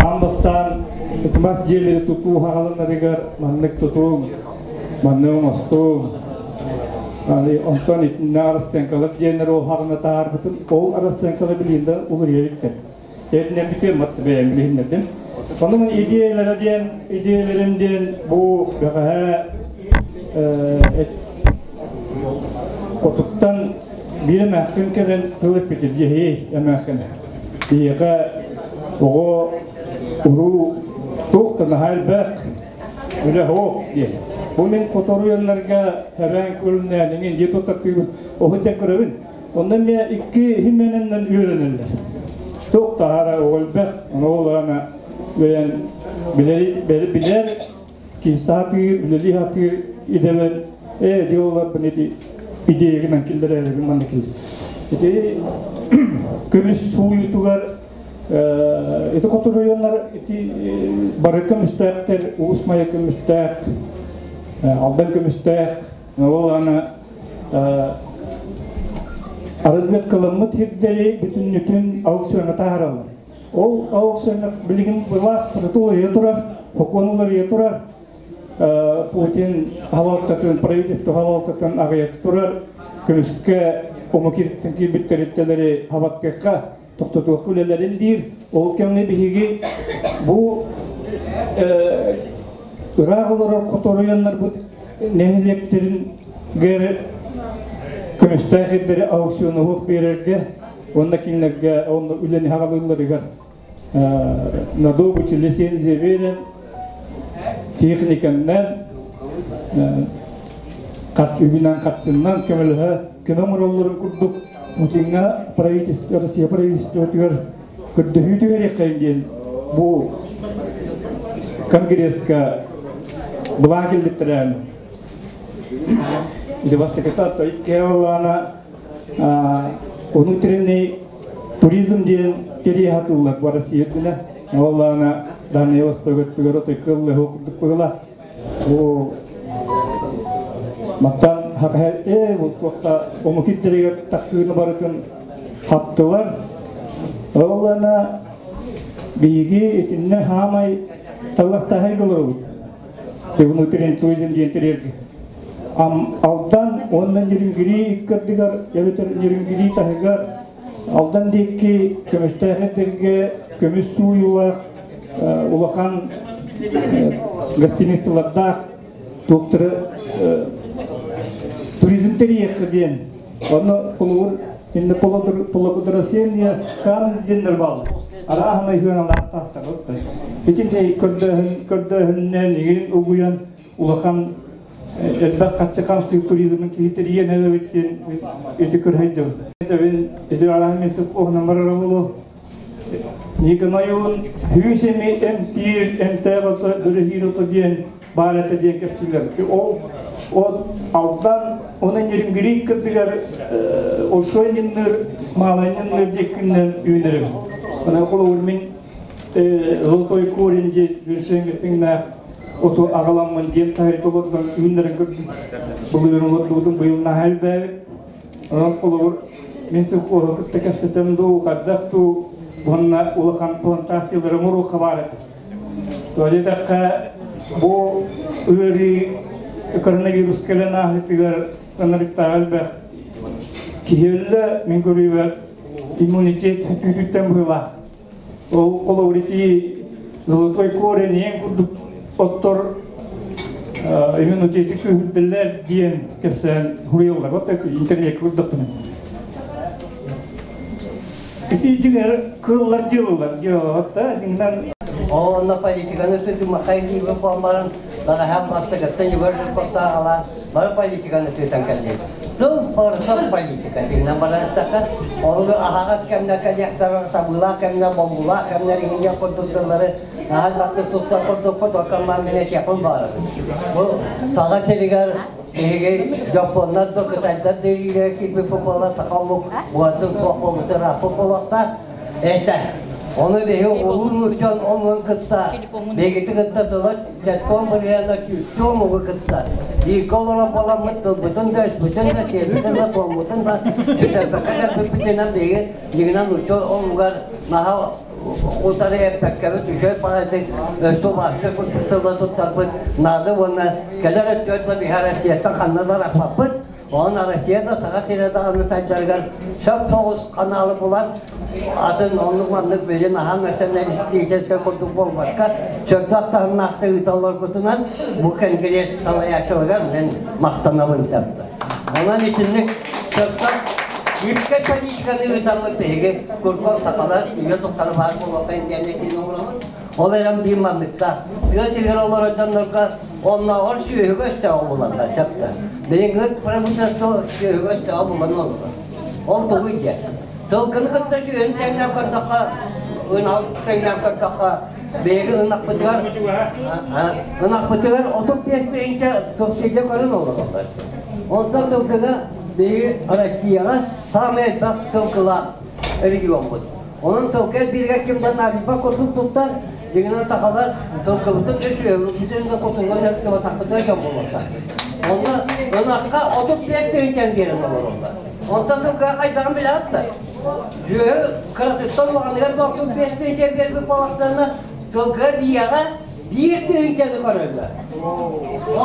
Аан бастаан ытымас дьиэлэри тутуу хаҕаланарыгар маннык тутуум, маннык оҥостуум. Онтон итиннэ арассыаҥкалар диэннэр ол хаҕына таһаарбытым. Ол арассыаҥкалар билигин да уларыйа иликтэр. Этинэн бүтүөм бэйэм билиһиннэрдим. Онон идиэйэлэрэ диэн, идиэйэлэрим диэн бу бэҕэһээ хотуттан биир эмээххин кэлэн тыл эппитим, дьиһий эмээххин. Биһиэхэ оҕо уруу туох да наһаа элбэх үлэ суох диэн. Бу мин хоторуйаннарга эбээн күлүнээниҥин дии туттартыыбын оһу көрөбүн. Онно эмиэ икки химененнэн үөрэнэллэр. Туох таһара оҕо элбэх, ону олорона бэйэн билэр билэр киһи саатыыр, үлэлии сатыыр идэбэр ээ диолларбын ити идеягынан киллэрээбин манна кил. Ити көмүс сууйутугар ити хотуруйаннар ити бары көмүстээхтэр, Уус Майа көмүстээх, Алдан көмүстээх, ол аны Разведкаламмыт сирдэри бүтүннүтүн аукциоҥҥа таһаараллар. Ол аукциоҥҥа билигин былаас уларыйа турар, сокуон уларыйа турар, Путин халалтатын, правительство халалтатын аҕыйата турар, көмүскэ омук киирбит киирбит тэрилтэлэри хабаттыахха, тохтотуохха үлэлэрин диир. Ол кэмҥэ биһиги бу ыраах олорор хоторуйаннарбыт нэһилиэктэрин көмүстээх ирдэри аукционуһуох биэрэргэ уонна кинилэргэ онно үлэни хаҕалыылларыгар на добычу лицензия биэрэн техниканнан үбүнэн харчыннан көмөлөһө көмө оҥороллорун курдук Путиҥҥа правительство Россия правительствотыгар көрдөһүү түһэриэххэйин диэн бу конгресска былаан киллэртэрээн ити бастакыта икки внутренний туризм диэн тэрийэ сатыыллар бу Россия үрдүнэ. Ол Дальний Восток өттүгэр отой кыллыһы курдук быһыла. Бу маттан хакаһэ бу туохта омук ирдэригэр тахсыыны барытын хаптылар. Ол ана биһиги итиннэ хаамай талластаһай олоробут. Внутренний туризм диэн тэрийэргэ. Алдан уонна Нерюнгри иккардыгар, эбэтэр Нерюнгри таһыгар Алдан диэки көмүстээх эрдэргэ көмүс сууйуулаах улахан гостиницалардаах туохтары туризм тэрийиэххэ диэн. Онно холобур инне пологодрасения кан диэннэр бааллар. Арааһынай хыаналаах таастар. Итиннэ көрдөөһүн көрдөөһүннэн игин угуйан улахан элбэх хаччы хамсыыр туризмын киһи тэрийэн эбит диэн ити көрһөйдүм. Ити араһын мен сыппоһунан барара болу. Никонойуун хүүс эми эмтиир эмтээх ото өрөһиир ото диэн баар этэ диэн кэпсииллэр. Ол от Алдан оны Нерюнгри кырдыгар ошой нинныр малай нинныр диэккиннен үүнэрим. Ана холобур мин золотой корень диэн жүрсөҥҥүтүҥнээх оту аҕаламмын диэн таһырдьа олордон үүннэрэн көрдүм. Былырыын олордубутум быйыл наһаа элбээбит. Онон холобур мин совхоһу кытта кэпсэтэн дуу, хайдах дуу уонна улахан плантациялары оҥоруохха баар этэ. Тоҕо диэтэххэ, бу ыарыы коронавирус кэлэн ааһыытыгар ынырыктааҕы элбэх киһи өллө, мин көрүүбэр иммунитет күүтүттэн быһыылаах. Ол холобур ити золотой корень ең курдук оттор иммунитети күүһүрдэллэр диэн кэпсээн суруйаллар. Вот интернет курдукпун. Ити дьиҥэр кыыллар дьыалалар дьыалалар дьиҥинэн Онно политиканы тытымахай диибин буолан баран, бастакыттан югар куттааҕалаан бары политиканы тыытан кэллим. Тыл барыта политика тыынан бараттаха, ол аһаҕас кэмнэ кэлиэхтэр, сабыылаах кэмнэ, бомбулаах кэмнэр иһинньэ курдук тыллары наһаа баттык туттар курдукпут, оттон мин этиэхпин баҕарабын. Бу Саха сиригэр биһиги дьоппуоннар да, кытайдар да илиилэрэ киирбит буола саха омук уотун суох буолбут ырааппыт буолуохтаах. Этэ. Ону биһи улуу дьон омугун кытта, биһигити кытта тыла чэттон бырыана күүстүү омугу кытта бииргэ олорон буоламмыт тылбытын да, өспүтүн да, сиэрбитин да, туоммутун да бүтэрбэккэ кэлбиппитинэн биһиги дьиҥинэн нуучча омугар наһаа Утары эппэккэбит үчүгэй баҕайытык өстө курдук тылла туттарбыт наада уонна кэлэр өттүгэр да биһи Россияттан ханна да арахпаппыт. Онон Россия да Саха сирэ даҕаны сайдарыгар сөп соҕус ханаалы булан атын оннук-маннык билин аһаан националистическай курдук буолбакка сөптөөх таһымнаахтык ыыталларбытынан бу конгресс салайааччыларыгар мен махтанабын сөптө. Онон итинник сөптөөх үпкэ политиканы ыытаммыт биһиги курком сахалар үйэ тухары баар буолуохха диэн этиини оҥоробут. Ол эрэн биир манныкта тыа сиригэр олорор дьоннорго оннооҕор сүөһүгэ өстөөҕү булаллар сөптө. Билиҥҥи правительство сүөһүгэ өстөөҕү булан олорор. Ол тугуй диэн. Сылгыны кытта сүөһүн тэҥнээн көрдөххө, ынаҕы тэҥнээн көрдөххө, биһиги ынахпытыгар ынахпытыгар 35 тыһыынча субсидия көрөн олороллор. Онтон сылгыга биһиги Россияҕа саамай элбэх сылгылаах региоммут. Онон сылгы элбииргэ ким да наадыйбат курдук туттар, дьиҥинэн сахалар сылгыбытын да сүөһүбүтүн да кутуругун өртүбатахпытына дьон буолуохтаах. Онно ынахха 35 тыһыынчаны биэрэн олороллор. Онтон сылгыга хайдаҕын билэҕит да? Сүөһү кыратыттан улаханыгар да 35 тыһыынчаны биэрбит буоллахтарына, сылгыга биэҕэ 1 тыһыынчаны көрөллөр.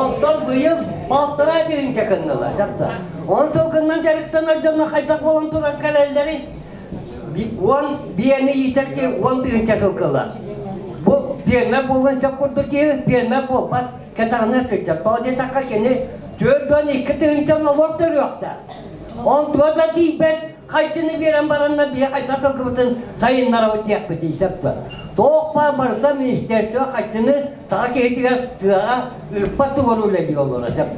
Онтон быйыл 1,5 тыһыынча кыннылар, сапта. Он сылгыннан дьарыктанар дьоно хайдах буолан туран кэлэллэрий? 10 биэни иитэр ки 10 тыһыынча сылгылар. Бу пиэрмэ буолуон сөп курдук киһи пиэрмэ буолбат, кэтэҕинэн сылдьар. Тоҕо диэтэххэ кини 42 тыһыынча нолуок төрүөхтээх. Он туга да тиийбэт хайчыны биэрэн баранна биһи хайдах сылгыбытын сайыннарабыт диэхпитий сөп. Туох баар барыта министерство хайчыны саха киһитигэр тыаҕа ыыппат тугар үлэлии олоро сөп.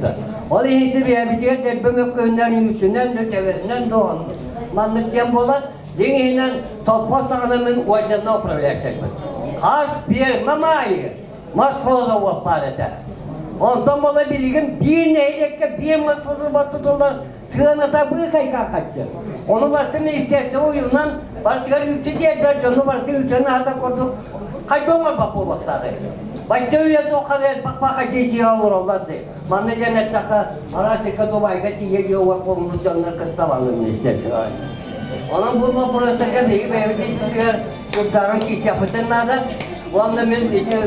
Ол иһин бэйэбитигэр дэрбэ мөккүһүнэн үүсүнэн да тэбэринэн да маннык диэн буолар. Дьиҥ иһинэн топпос саҕана мин уордьанна управляющайбын. Хас пиэрмэ аайы мас холода уот баар этэ. Онтон буола билигин биир нэһилиэккэ биир мас холода тутуллар сыаната быыкайка хаччы. Ону барытын министерство уйунан барытыгар үпчү тиэрдэр дьону барытын үтэн аата курдук хайда оҥорбот буолуохтааҕый. Бачча үйэ туохха элбэх баха дьиэ олороллор дии. Манна диэн эттэххэ, араас Дубайга тиийэ дьиэ буолбут дьоннор кытта баллы министерство. Онон бу боппуруостарга биһиги бэйэбит испитигэр курдааҕын киирсиэхпитин наада. Уонна мин ити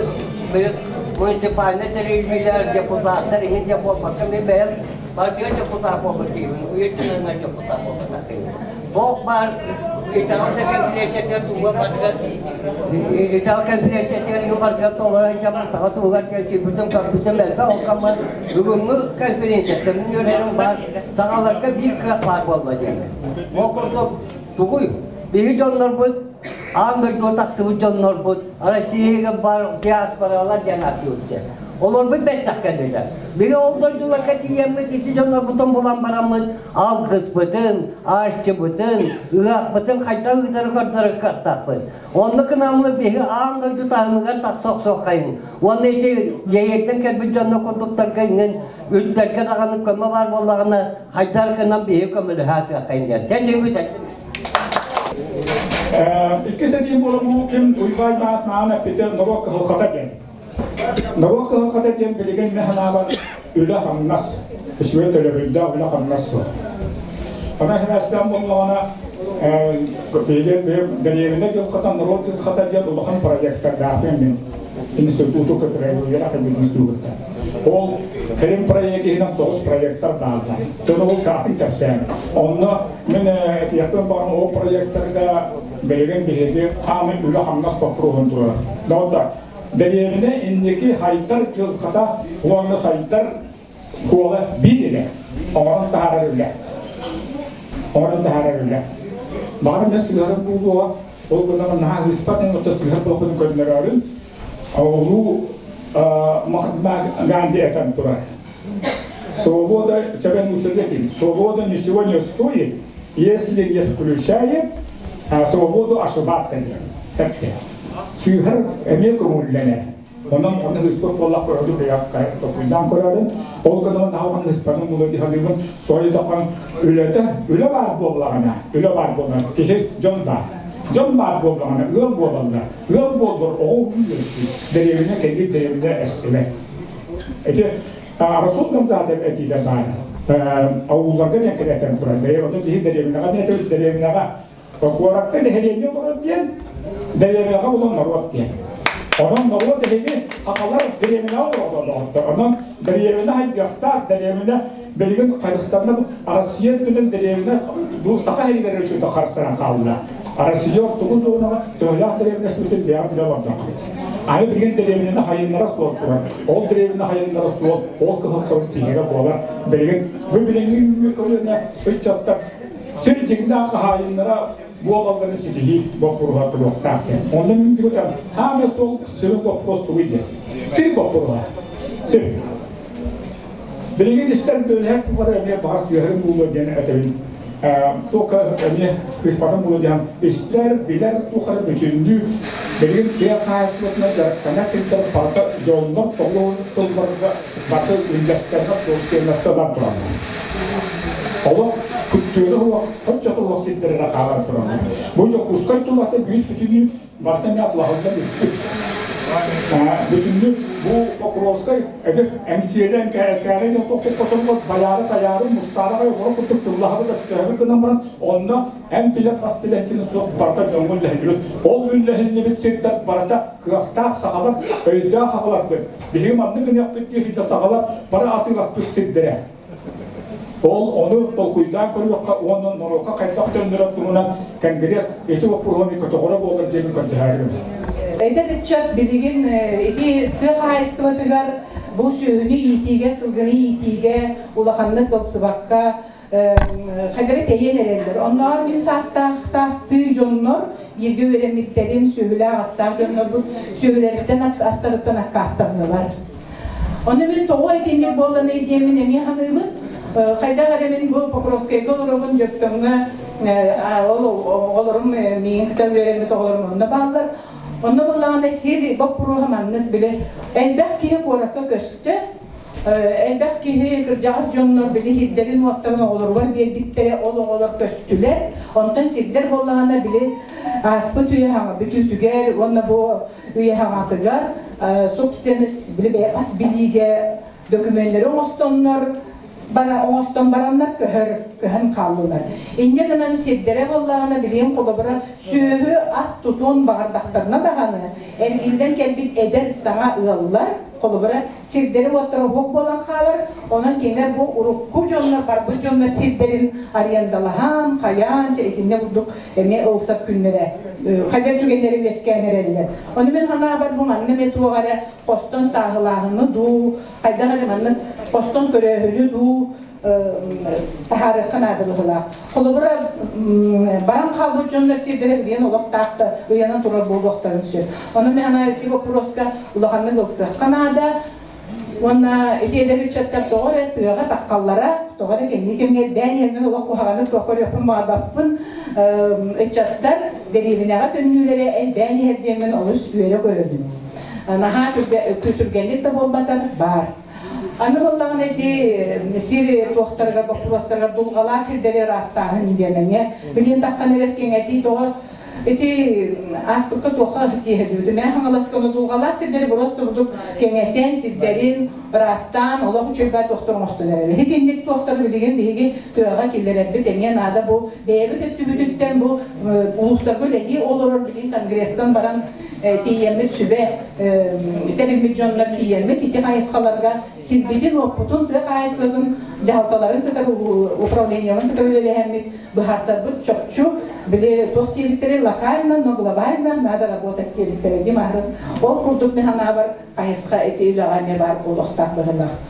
муниципальнай тэриллиилэр, депутаттар иһин дьэ буолбакка, мин бэйэм партия депутат буолбут киһибин, уйуттунаннар депутат буолбатах киһибин. Туох баар итэҕэл да конференциятыгар тугуга барытыгар итэҕэл конференциятыгар иһин барытыгар толоро сылдьаммын саха туһугар кэлбитим көрбүтүм элбэх ол каммар бүгүҥҥү конференцияттан мин үөрэрим баар сахаларга биир кыах баар буолла диэн. Ол курдук тугуй биһи дьоннорбут аан дойдуга тахсыбыт дьоннорбут Россияга бар диаспоралар диэн ааттыыбыт. Олорбут бэттэх кэллилэр. Биһи ол дойдуларга тиийэммит ити дьоннорбутун булан бараммыт алгыспытын, арчыбытын, ыһыахпытын хайдах ыытары көрдөрөр кыахтаахпыт. Онно кынаммыт биһи аан дойду таһымыгар тахса охсуоххайын. Уонна ити дьиэйэттэн кэлбит дьонно курдуктарга иҥэн үттэргэ даҕаны көмө баар буоллаҕына хайдах гынан биһи көмөлөһө атыаххайын диэн. Чэ чиҥ Иккис этиим буолан бу ким Уйбай Маас маан эппитэ норуот кыһалҕата диэн. Норуот кыһалҕата диэн билигин мин санаабар үлэ-хамнас, үчүгэй төлөбүрдээх үлэ-хамнас суох. Онон хинээстээн буоллаҕына биһиги дэриэбинэ дьылҕата, норуот дьылҕата диэн улахан проекттардаахпын мин институту кытары үөрэх институтта. Ол кэлин проект иһинэн тоҕус проекттар бааллар. Дьон ол каатын кэпсээн. Онно мин этиэхпин баҕарам ол проекттарга билигин биһиги хаамый үлэ-хамнас боппуруоһун турар. Доҕоттор, дэриэбинэ инники хайдар дьылҕата уонна сайдар куола биир илэ оҥорон таһаарар үлэ. Оҥорон таһаарар үлэ. Баҕар мен сыһарым буолуоҕа, ол гынан наһаа ыыспат эн отто сыһар буолбутун көннөрөөрүн, улуу Махатма Ганди этэн турар. Свобода, тебя не свобода ничего не стоит, если не включает свободу ошибаться диэн. Сыыһар эмиэ көҥүллэнэр. Онон оны ыспыт буоллах көрөдү токуйдаан көрөрүн, ол гынан наһаҕын ыспанын була диһалыыбын, сойдохон үлэтэ, үлэ баар буоллаҕына, үлэ баар буоллаҕына, киһи дьон баар. Дьон баар буоллаҕына, ыал буолаллар. Ыал буоллар, оҕо үөрсүү, дэриэбинэ кэлбит дэриэбинэ эстибэт. Ити Расул Гамзатов этиитэ баар. Аулларга диэн кэлэтэн турар. Оны биһи дэриэбинэҕэ диэн дэриэбинэҕэ куоракка нэһилиэнньэ олорор диэн. Дэриэбинэҕэ булан норуот диэн. Онон норуот эһиги сахалар дэриэбинэҕэ олороллор. Онон дэриэбинэ хайдыахтаах, дэриэбинэ билигин харыстанна Россия үрдүнэн дэриэбинэ бу саха сиригэр үчүгэй харыстанан хаалла. Россия ортоку зонаҕа төһөлөөх дэриэбинэ сүтүн бэйэҕит билэ олордоххут. Аны билигин дэриэбинэни хайыннара суол турар. Ол дэриэбинэ хайыннара суол, ол кыһыл сорук тиһигэ буолар. Билигин бу билиҥҥи үүммүт көлүөнэ ыччаттар сир дьиҥнээх хаһаайыннара буолалларын ситиһии боппуруоһа туруохтаах диэн. Онно мин бүгүтэн аана суол сүрүн боппуруос тугуй диэн. Сир боппуруоһа. Сир. Билигин истэн бөлүһэк тухары эмиэ баҕар сыаһырым буолуо диэн этэбин. Туохха эмиэ кыыспатым буолуо диэн истэр, билэр тухары бүтүннүү билигин тыа хаһаайыстыбатынан дьарыктанар сирдэр барыта дьоннор тоҕуһун сылларга барыта үллэстэргэ собственностька бар тураллар. Олох күттүөнэ суох, оччото суох сирдэр эрэ хаалан тураллар. Бу Дьокуускай тулата бүүс бүтүннүү Барыта эмиэ атылаһыллар бүппүт. Бүтүннүү бу Покровскай эдэр эҥсиэлэн кээрэ диэн тохтоппотоллор байаары тайаары мустаары аҕай олорор курдук тыллаһабыт өстөөбүт гынан баран онно эн билэр хас билэр суох барыта дьоҥҥо үллэһиллибит. Ол үллэһиллибит сирдэр барыта кыахтаах сахалар, өйдөөх сахаларбыт. Биһиги маннык гыныахпыт дии сахалар бары атыыласпыт сирдэрэ. Ол ону толкуйдаан көрүөххэ уонна норуокка хайдах төннөрөр туһунан Конгресс ити боппуруоһу көтөҕөрө буолар диэн көрдөһөөрүм. Эдэр ыччат билигин ити тыа хаһаайыстыбатыгар бу сүөһүнү иитиигэ, сылгыны иитиигэ улаханнык ылсыбакка хайдары тэйэн эрэллэр. Оннооҕор мин саастаах саастыы дьоннор бииргэ үөрэммиттэрим, сүөһүлээх астаах дьоннорбут сүөһүлэриттэн астарыттан аккаастаннылар. Ону мин тоҕо итинник буолланый диэммин эмиэ саныыбын. Хайдах эрэ мин бу Покровскайга олоробун, Дьөппөҥҥө ол оҕолорум миигин кытта үөрэммит оҕолорум онно бааллар. Онно буоллаҕына сир боппуруоһа маннык били элбэх киһи куоракка көстө, элбэх киһи кырдьаҕас дьоннор били сирдэрин уоттарын оҕолоругар биэрбиттэрэ, ол оҕолор көстүлэр. Онтон сирдэр буоллаҕына били ааспыт үйэ бүтүүтүгэр уонна бу үйэ хаҥатыгар собственность били бэйэ бас билиигэ докумуоннары оҥостоннор бара оҥостон бараннар көһөр көһөн хааллылар. Инньэ гынан сирдэрэ буоллаҕына билигин холобура сүөһү ас тутуон баҕардахтарына даҕаны эргиллэн кэлбит эдэр саҥа ыаллар холобура сирдэри-уоттара уһук буолан хаалар. Онон кинилэр бу урукку дьоннор, барбыт дьоннор сирдэрин арендалаһан, хайаан, чэ итиннэ курдук эмиэ ылсар күннэрэ, хайдар түгэннэрэ үөскээн эрэллэр. Ону мин санаабар бу манна эмиэ туох эрэ хостон сааһылааһыны дуу, хайдах эрэ маннык хостон көрөөһүнү дуу таһаарыахха наада быһыылаах. Холобура, баран хаалбыт дьоннор сирдэрэ билигин олох таах да ыйанан турар буолуохтарын сөп. Ону мен ана ити боппуруоска улаханнык ылсыахха наада. Уонна ити эдэр ыччаттар тоҕо эрэ тыаҕа таххаллара, тоҕо эрэ кэнники кэмҥэ элбээн иһэрмин олох куһаҕаннык туох көрүөхпүн баҕарбаппын. Ыччаттар дэриэбинэҕэ төннүүлэрэ элбээн иһэр диэммин олус үөрэ көрөбүн. Наһаа түргэнник да буолбатар баар. Аны буоллаҕына ити сир туохтарыгар боппуруостарыгар дулҕалаах сирдэри ыраастааһын диэн эмиэ билигин таххан эрэр кэҥэтии тоҕо ити ааспыкка туохха тиэһэлдьибитим ээ Хаҥаласка ону дулҕалаах сирдэри просто курдук кэҥэтэн сирдэрин ыраастаан олох үчүгэй туохтар оҥостон эрэллэр. Итинник туохтары билигин биһиги тыаҕа киллэрэрбит эмиэ наада бу бэйэбит өттүбүтүттэн бу улуустарга үлэлии олорор билигин конгресстан баран тиийэммит сүбэ тэриммит дьоннор тиийэммит ити хайысхаларга сирбитин-уоппутун тыа хаһаайыстыбатын дьаһалталарын кытары управлениеларын кытары үлэлэһэммит быһаарсарбыт чопчу били туох диэбиттэрэй локально, но глобально надо работать диэбиттэрэ дии маһырын ол курдук мин санаабар хайысха ити үлэҕэ эмиэ баар буолуохтаах быһыылаах.